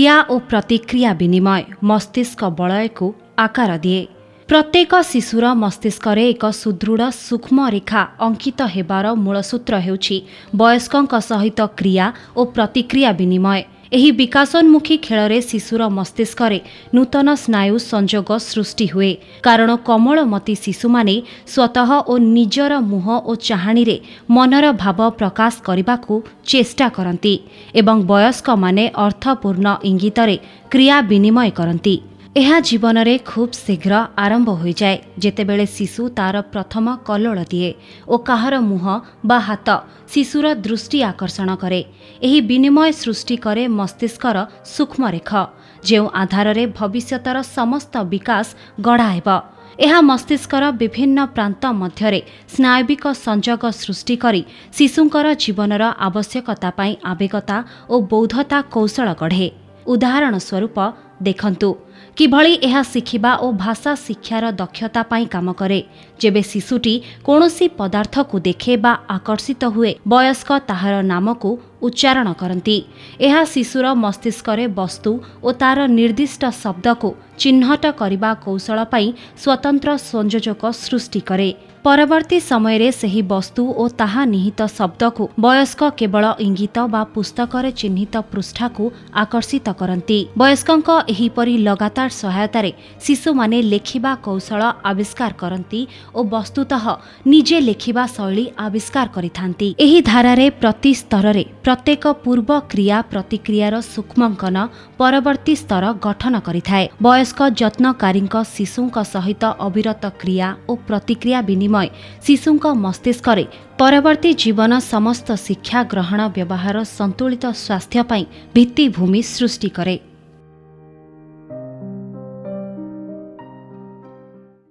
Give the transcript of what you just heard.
କ୍ରିୟା ଓ ପ୍ରତିକ୍ରିୟା ବିନିମୟ ମସ୍ତିଷ୍କ ବଳୟକୁ ଆକାର ଦିଏ। ପ୍ରତ୍ୟେକ ଶିଶୁର ମସ୍ତିଷ୍କରେ ଏକ ସୁଦୃଢ଼ ସୂକ୍ଷ୍ମ ରେଖା ଅଙ୍କିତ ହେବାର ମୂଳସୂତ୍ର ହେଉଛି ବୟସ୍କଙ୍କ ସହିତ କ୍ରିୟା ଓ ପ୍ରତିକ୍ରିୟା ବିନିମୟ। ଏହି ବିକାଶୋନ୍ମୁଖୀ ଖେଳରେ ଶିଶୁର ମସ୍ତିଷ୍କରେ ନୂତନ ସ୍ନାୟୁ ସଂଯୋଗ ସୃଷ୍ଟି ହୁଏ, କାରଣ କୋମଳମତି ଶିଶୁମାନେ ସ୍ୱତଃ ଓ ନିଜର ମୁହଁ ଓ ଚାହାଣୀରେ ମନର ଭାବ ପ୍ରକାଶ କରିବାକୁ ଚେଷ୍ଟା କରନ୍ତି ଏବଂ ବୟସ୍କମାନେ ଅର୍ଥପୂର୍ଣ୍ଣ ଇଙ୍ଗିତରେ କ୍ରିୟା ବିନିମୟ କରନ୍ତି। ଏହା ଜୀବନରେ ଖୁବ୍ ଶୀଘ୍ର ଆରମ୍ଭ ହୋଇଯାଏ, ଯେତେବେଳେ ଶିଶୁ ତାର ପ୍ରଥମ କଲ୍ଲୋଳ ଦିଏ ଓ କାହାର ମୁହଁ ବା ହାତ ଶିଶୁର ଦୃଷ୍ଟି ଆକର୍ଷଣ କରେ। ଏହି ବିନିମୟ ସୃଷ୍ଟି କରେ ମସ୍ତିଷ୍କର ସୂକ୍ଷ୍ମରେଖ, ଯେଉଁ ଆଧାରରେ ଭବିଷ୍ୟତର ସମସ୍ତ ବିକାଶ ଗଢ଼ା ହେବ। ଏହା ମସ୍ତିଷ୍କର ବିଭିନ୍ନ ପ୍ରାନ୍ତ ମଧ୍ୟରେ ସ୍ନାୟବିକ ସଂଯୋଗ ସୃଷ୍ଟି କରି ଶିଶୁଙ୍କର ଜୀବନର ଆବଶ୍ୟକତା ପାଇଁ ଆବେଗତା ଓ ବୌଦ୍ଧତା କୌଶଳ ଗଢ଼େ। ଉଦାହରଣ ସ୍ୱରୂପ ଦେଖନ୍ତୁ କିଭଳି ଏହା ଶିଖିବା ଓ ଭାଷା ଶିକ୍ଷାର ଦକ୍ଷତା ପାଇଁ କାମ କରେ। ଯେବେ ଶିଶୁଟି କୌଣସି ପଦାର୍ଥକୁ ଦେଖେ ବା ଆକର୍ଷିତ ହୁଏ, ବୟସ୍କ ତାହାର ନାମକୁ ଉଚ୍ଚାରଣ କରନ୍ତି। ଏହା ଶିଶୁର ମସ୍ତିଷ୍କରେ ବସ୍ତୁ ଓ ତାର ନିର୍ଦ୍ଦିଷ୍ଟ ଶବ୍ଦକୁ ଚିହ୍ନଟ କରିବା କୌଶଳ ପାଇଁ ସ୍ୱତନ୍ତ୍ର ସଂଯୋଜକ ସୃଷ୍ଟି କରେ। ପରବର୍ତ୍ତୀ ସମୟରେ ସେହି ବସ୍ତୁ ଓ ତାହା ନିହିତ ଶବ୍ଦକୁ ବୟସ୍କ କେବଳ ଇଙ୍ଗିତ ବା ପୁସ୍ତକରେ ଚିହ୍ନିତ ପୃଷ୍ଠାକୁ ଆକର୍ଷିତ କରନ୍ତି। ବୟସ୍କଙ୍କ ଏହିପରି ଲଗାତାର ସହାୟତାରେ ଶିଶୁମାନେ ଲେଖିବା କୌଶଳ ଆବିଷ୍କାର କରନ୍ତି ଓ ବସ୍ତୁତଃ ନିଜେ ଲେଖିବା ଶୈଳୀ ଆବିଷ୍କାର କରିଥାନ୍ତି। ଏହି ଧାରାରେ ପ୍ରତି ସ୍ତରରେ ପ୍ରତ୍ୟେକ ପୂର୍ବ କ୍ରିୟା ପ୍ରତିକ୍ରିୟାର ସୂକ୍ଷ୍ମାଙ୍କନ ପରବର୍ତ୍ତୀ ସ୍ତର ଗଠନ କରିଥାଏ। ବୟସ୍କ ଯତ୍ନକାରୀଙ୍କ ଶିଶୁଙ୍କ ସହିତ ଅବିରତ କ୍ରିୟା ଓ ପ୍ରତିକ୍ରିୟା ବିନିମୟ ଶିଶୁଙ୍କ ମସ୍ତିଷ୍କରେ ପରବର୍ତ୍ତୀ ଜୀବନ ସମସ୍ତ ଶିକ୍ଷା ଗ୍ରହଣ ବ୍ୟବହାର ସନ୍ତୁଳିତ ସ୍ୱାସ୍ଥ୍ୟ ପାଇଁ ଭିତ୍ତିଭୂମି ସୃଷ୍ଟି କରେ।